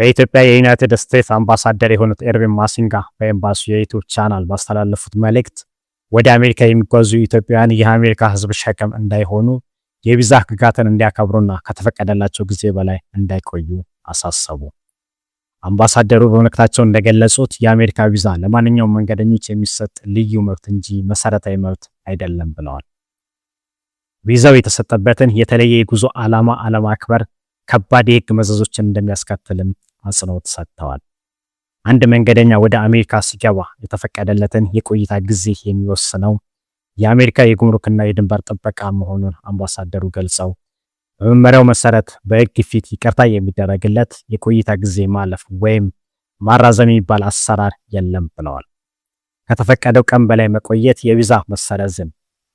በኢትዮጵያ የዩናይትድ ስቴትስ አምባሳደር የሆኑት ኤርቪን ማሲንጋ በኤምባሲው የዩቲዩብ ቻናል ባስተላለፉት መልእክት ወደ አሜሪካ የሚጓዙ ኢትዮጵያውያን የአሜሪካ ሕዝብ ሸክም እንዳይሆኑ የቪዛ ሕግጋትን እንዲያከብሩና ከተፈቀደላቸው ጊዜ በላይ እንዳይቆዩ አሳሰቡ። አምባሳደሩ በመልእክታቸው እንደገለጹት የአሜሪካ ቪዛ ለማንኛውም መንገደኞች የሚሰጥ ልዩ መብት እንጂ መሰረታዊ መብት አይደለም ብለዋል። ቪዛው የተሰጠበትን የተለየ የጉዞ ዓላማ አለማክበር ከባድ የሕግ መዘዞችን እንደሚያስከትልም አጽንኦት ሰጥተዋል። አንድ መንገደኛ ወደ አሜሪካ ሲገባ የተፈቀደለትን የቆይታ ጊዜ የሚወስነው የአሜሪካ የጉምሩክና የድንበር ጥበቃ መሆኑን አምባሳደሩ ገልጸው፣ በመመሪያው መሰረት በሕግ ፊት ይቅርታ የሚደረግለት የቆይታ ጊዜ ማለፍ ወይም ማራዘም የሚባል አሰራር የለም ብለዋል። ከተፈቀደው ቀን በላይ መቆየት የቪዛ መሰረዝን፣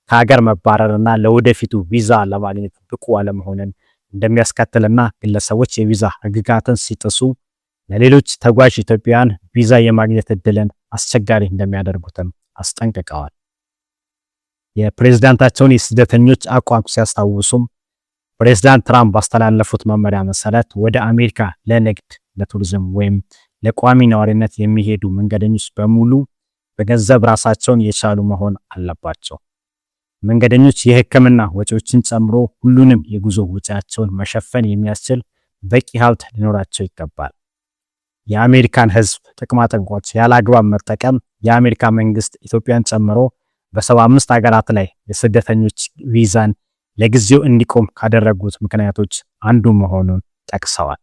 ከሀገር መባረርና ለወደፊቱ ቪዛ ለማግኘት ብቁ አለመሆንን እንደሚያስከትልና ግለሰቦች የቪዛ ሕግጋትን ሲጥሱ ለሌሎች ተጓዥ ኢትዮጵያውያን ቪዛ የማግኘት እድልን አስቸጋሪ እንደሚያደርጉትም አስጠንቅቀዋል። የፕሬዝዳንታቸውን የስደተኞች አቋም ሲያስታውሱም ፕሬዝዳንት ትራምፕ ባስተላለፉት መመሪያ መሰረት ወደ አሜሪካ ለንግድ፣ ለቱሪዝም ወይም ለቋሚ ነዋሪነት የሚሄዱ መንገደኞች በሙሉ በገንዘብ ራሳቸውን የቻሉ መሆን አለባቸው። መንገደኞች የሕክምና ወጪዎችን ጨምሮ ሁሉንም የጉዞ ወጪያቸውን መሸፈን የሚያስችል በቂ ሀብት ሊኖራቸው ይገባል። የአሜሪካን ሕዝብ ጥቅማጥቅሞች ያለ አግባብ መጠቀም የአሜሪካ መንግስት ኢትዮጵያን ጨምሮ በ75 ሀገራት ላይ የስደተኞች ቪዛን ለጊዜው እንዲቆም ካደረጉት ምክንያቶች አንዱ መሆኑን ጠቅሰዋል።